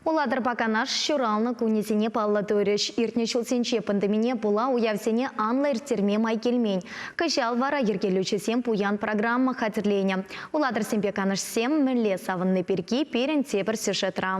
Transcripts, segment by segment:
Улатӑрпа Канаш ҫуралнӑ кунӗсене паллӑ турӗҫ. Иртнӗ ҫулсенче пандемине пула уявсене анлӑ ирттерме май килмен. Кӑҫал вара йӗркелӳҫӗсем пуян программа хатӗрленӗ. Улатӑрсемпе Канашсем мӗнле савӑнни пирки пирӗн тепӗр сюжетра.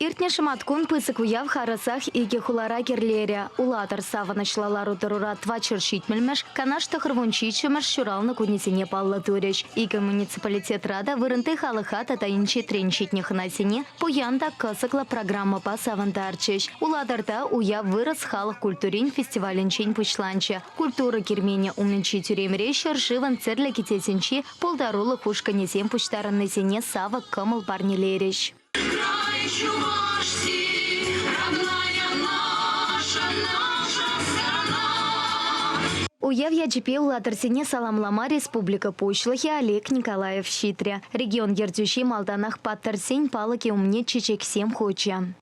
Иртнӗ шӑматкун пысӑк уяв харӑсах икӗ хулара кӗрлерӗ. Улатӑр савӑнӑҫлӑ лару-тӑрура тӑватҫӗр ҫитмӗлмӗш, Канаш тӑхӑрвун ҫиччӗмӗш ҫуралнӑ кунӗсене паллӑ турӗҫ. Икӗ муниципалитетра та вырӑнти халӑха тата инҫетрен ҫитнӗ хӑнасене пуян та кӑсӑклӑ программӑпа савӑнтарчӗҫ. Улатӑрта уяв вырӑс халӑх культурин фестивалӗнчен пуҫланчӗ. Культура керменӗ умӗнчи тӳремре ҫӗршывӑн тӗрлӗ кӗтесӗнчи пултарулӑх ушкӑнӗсем пуҫтарӑннисене савӑк кӑмӑл парнелерӗҫ. Край Чувашский, родная наша, наша страна. Уяв ячӗпе улатӑрсене саламлама республика Пуҫлӑхӗ Олег Николаев ҫитрӗ. Регион ертӳҫи малтанах паттӑрсен палӑкӗ умне чечексем хучӗ.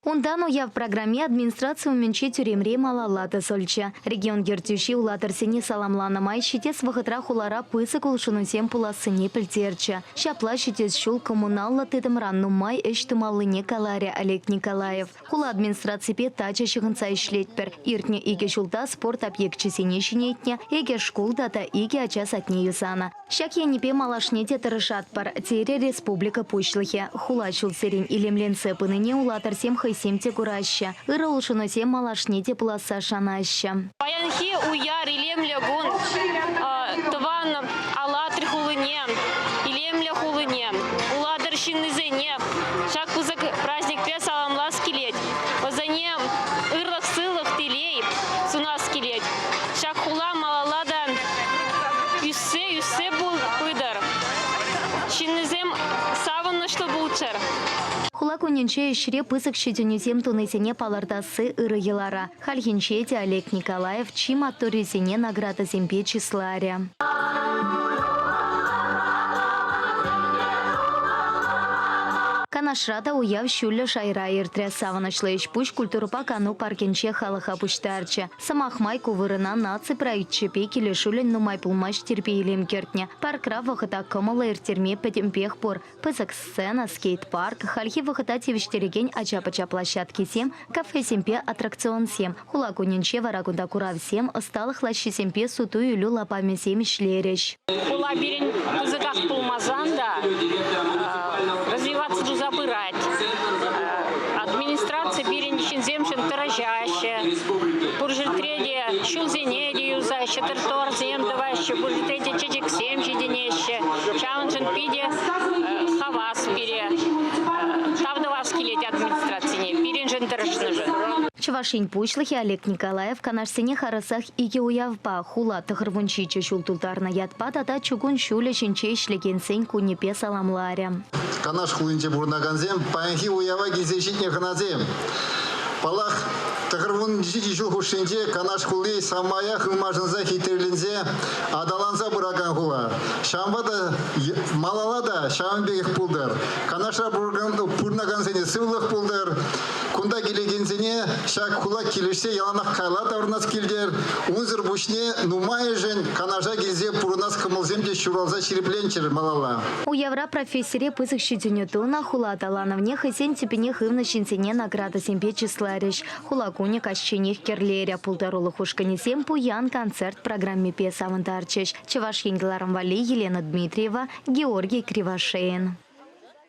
Унтан уяв программи администраци умӗнчи тӳремре малалла тӑсӑлчӗ. Регион ертӳҫи улатӑрсене саламланӑ май ҫитес вӑхӑтра хулара пысӑк улшӑнусем пулассине пӗлтерчӗ. Ҫапла ҫитес ҫул коммуналлӑ тытӑмран нумай ӗҫ тумаллине каларӗ Олег Николаев. Хула администраципе тачӑ ҫыхӑнса ӗҫлетпӗр. Иртнӗ икӗ ҫулта спорт объекчӗсене ҫӗнетнӗ, икӗ шкул тата икӗ ача садне юсанӑ. Ҫак енӗпе малашне те тӑрӑшатпӑр, терӗ республика Пуҫлӑхӗ. Хула ҫулсерен илемленсе пынине улатӑрсем хӑйсем те кураҫҫӗ. Ырӑ улшӑнусем малашне те пуласса шанаҫҫӗ. Паянхи уяр илемлӗ кун тӑван Алатырь хулине, илемлӗ хулине, Улатӑр ҫыннисене ҫак пысӑк праздникпе саламлас килет. Вӗсене ырлӑх-сывлӑх, телей сунас килет. Ҫак хула малалла та ӳссе, ӳссе пытӑр. Ҫыннисем савӑнӑҫлӑ пулччӑр. Хула кунӗнче ӗҫре пысӑк ҫитӗнӳсем тунисене палӑртасси ырӑ йӑлара. Хальхинче те Олег Николаев чи маттуррисене наградӑсемпе чысларӗ. Канашра та уяв ҫӳллӗ шайра иртрӗ. Савӑнӑҫлӑ ӗҫ-пуҫ культурӑпа кану паркӗнче халӑха пуҫтарчӗ. Сӑмах май, ку вырӑна наци проекчӗпе килӗшӳллӗн нумай пулмасть тирпей-илем кӗртнӗ. Паркра вӑхӑта кӑмӑллӑ ирттерме пӗтӗмпех пур. Пысӑк сцена, скейт-парк, хальхи вӑхӑта тивӗҫтерекен ача-пӑча площадкисем, кафесемпе аттракционсем. Хула кунӗнче вара кунта куравсем, ӑсталӑх лаҫҫисемпе суту-илӳ лапамӗсем ӗҫлерӗҫ. Хула пирӗн пысӑках пулмасан та развиваться туса пырать. Администраци пирӗн ҫынсемшӗн тӑрӑшаҫҫӗ. Пур ҫӗртре те ҫулсене те юсаҫҫӗ, тротуарсем тӑваҫҫӗ, пур ҫӗртре те чечексем ҫитӗнеҫҫӗ. Ҫавӑншӑн питӗ хавас пире. Тав тӑвас килет администрацине пирӗншӗн тӑрӑшнӑшӑн. Чӑваш Ен Пуҫлӑхӗ Олег Николаев Канашсене харӑсах икӗ уявпа, хула 97 ҫул тултарнӑ ятпа тата чукун ҫулӗ ҫинче ӗҫлекенсен кунӗпе саламларӗ. Канаш хулинче пурӑнакансем паянхи уява килсе ҫитнӗ хӑнасем. Паллах, 97 ҫул хушшинче Канаш хули самаях ылмашӑнса хитреленсе аталанса пыракан хула. Ҫавӑнпа та малалла та ҫавӑн пекех пултӑр. Канашра пурӑнакансене сывлӑх пултӑр. Кунта килекенсене ҫак хула килӗшсе яланах кайла таврӑнас килтӗр. Унсӑр пуҫне нумайӑшӗн Канаша килсе пурӑнас кӑмӑлсем те ҫуралса ҫирӗпленччӗр малалла. Уявра профессире пысӑк ҫитӗнӳ тунӑ, хула аталанӑвне хӑйсен тӳпине хывнӑ ҫынсене наградӑсемпе чысларӗҫ. Хула кунӗ каҫченех кӗрлерӗ. Пултарулӑх ушкӑнӗсем пуян концерт программипе савӑнтарчӗҫ. Чӑваш Ен кӑларӑм валли Елена Дмитриева, Георгий Кривошеин.